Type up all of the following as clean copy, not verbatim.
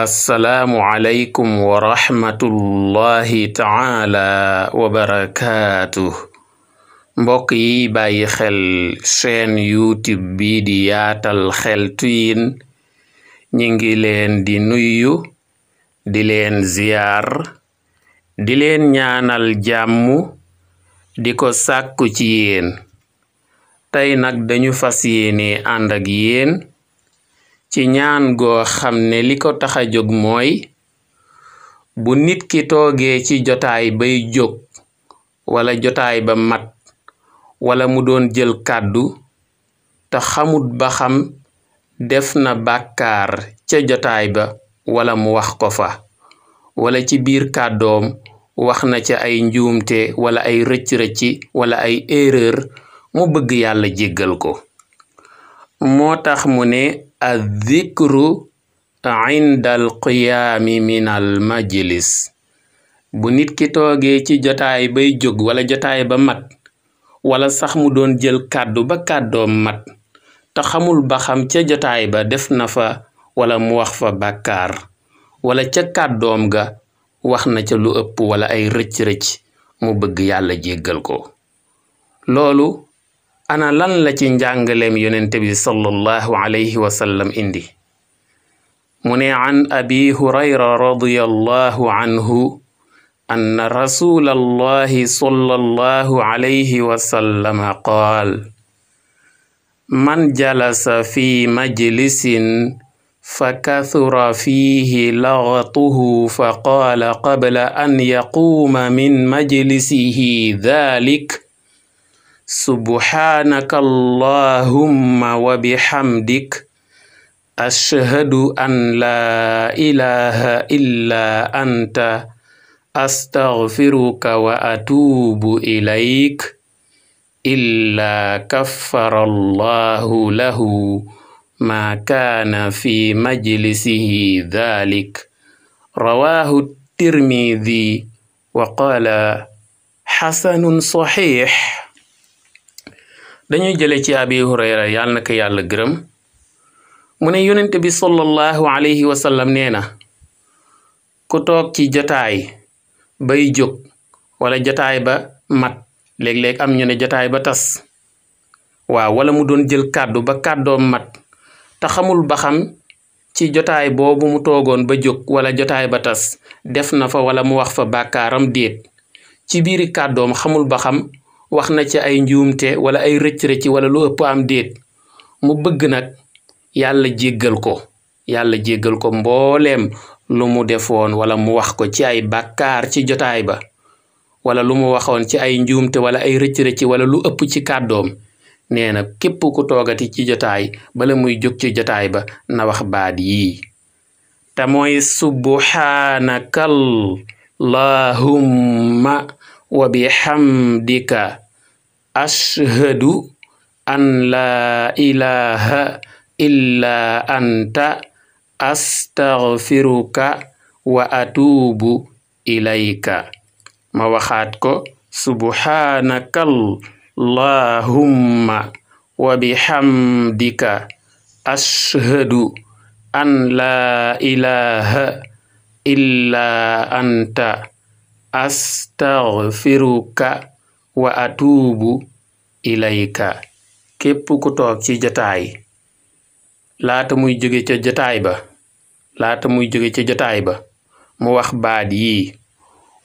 assalaamu aleykum wa rahmatullahi taala wa barakaatuh. mbokk yi bàyyi xel chaîne youtube bi di yaatal xeltu yin ñi ngi leen di nuyu di leen ziyaar di leen ñaanal jàmm di ko sàkku ci yéen. tey nag dañu fas yéene ànd ak yéen ci ñaan goo xam ne li ko tax a jóg mooy bu nit ki toogee ci jotaay bay jóg wala jotaay ba mat wala mu doon jël kàddu te xamut ba xam def na bàkkaar ca jotaay ba wala mu wax ko fa wala ci biir kàddoom wax na ca ay njuumte wala ay rëcc-rëcci wala ay erreur mu bëgg yàlla jéggal ko. moo tax mu ne addikru inda alqiyaami min al majlis. bu nit ki toogee ci jotaay bay jóg wala jotaay ba mat wala sax mu doon jël kàddu ba kàddoom mat te xamul ba xam ca jotaay ba def na fa wala mu wax fa bàkkaar wala ca kàddoom ga wax na ca lu ëpp wala ay rëcc-rëcc mu bëgg yàlla jéggal ko. loolu ana lan la ci njàngaleem yonente bi sallallahu alayhi wa sallam indi. mu ne an abi hurayra radiyallahu anhu anna rasulallahi sallallahu alayhi wa sallam qaal man jalasa fi majlisin fa kathura fihi laghatuhu fa qaala qabla an yaquuma min majlisihi dhalik subhaanaka allahumma wa bihamdik ashhadu an laa ilaha illa anta astaghfiruka wa atuubu ilayk illa kaffara allahu lahu ma kaana fi majlisihi dhalik rawahu tirmidhi wa qaala xasanun saxiix. dañuy jële ci abi hurayra yàlla na ko yàlla gërëm mu ne yonent bi sallallahu alayhi wa sallam nee na ku toog ci jotaay bay jóg wala jotaay ba mat léeg-léeg am ñu ne jotaay ba tas waaw wala mu doon jël kàddu ba kàddoom mat te xamul ba xam ci jotaay boobu mu toogoon ba jóg wala jotaay ba tas def na fa wala mu wax fa bàkkaaram déet ci biiri kàddoom xamul ba xam wax na ci ay njuumte wala ay rëcc-rëcc wala lu ëpp am déet mu bëgg nag yàlla jéggal ko mbooleem lu mu defoon wala mu wax ko ci ay bàkkaar ci jotaay ba wala lu mu waxoon ci ay njuumte wala ay rëcc-rëcc wala lu ëpp ci kàddoom. nee na képp ku toogati ci jotaay bala muy jóg ci jotaay ba na wax baat yii te mooy subhaanaka allahumma wa bihamdika ashhadu an laa ilaha illa anta astaghfiruka wa atuubu ilayka. ma waxaat ko subhaanaka allahumma wa bihamdika ashhadu an laa ilaha illa anta astaghfiruka wa atuubu ilayka. képp ku toog ci jotaay laata muy jóge ca jotaay ba mu wax baat yii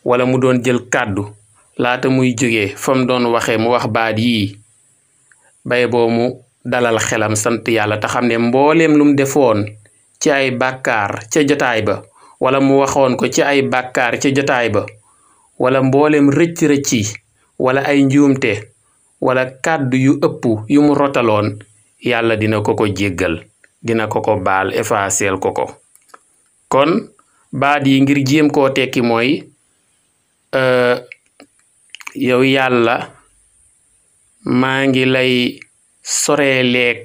wala mu doon jël kàddu laata muy jóge fam doon waxee mu wax baat yii bay boo mu dalal xelam sant yàlla te xam ne mbooleem lum defoon ci ay bàkkaar ca jotaay ba wala mu waxoon ko ci ay bàkkaar ca jotaay ba wala mboolem rëcc-rëcci wala ay njuumte wala kàddu yu ëpp yu mu rotaloon yàlla dina ko ko jéggal dina ko ko baal effacer ko ko. kon baat yi ngir jéem koo tekki mooy yow yàlla maa ngi lay soreeleeg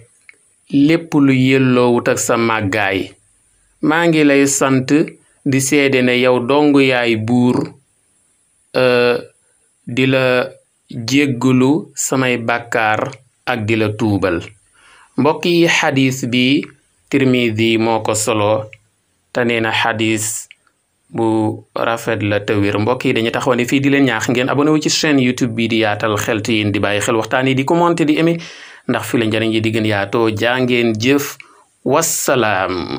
lépp lu yelloowut ak sa màggaay maa ngi lay sant di seede ne yow dong yaay buur di la jéggalu samay bàkkaar ak di la tuubal. mbokk yi xadis bi Tirmidi moo ko solo te nee na xadis bu rafet la te wér. mbokk yi dañuy taxaw ne fii di leen ñaax ngeen abonné wu ci chaîne YouTube bi di yaatal xeltu yéen di bàyyi xel waxtaan yi di commenter di aimer ndax fi la njariñ yi di gën yaatoo jaa ngeen jëf wassalaam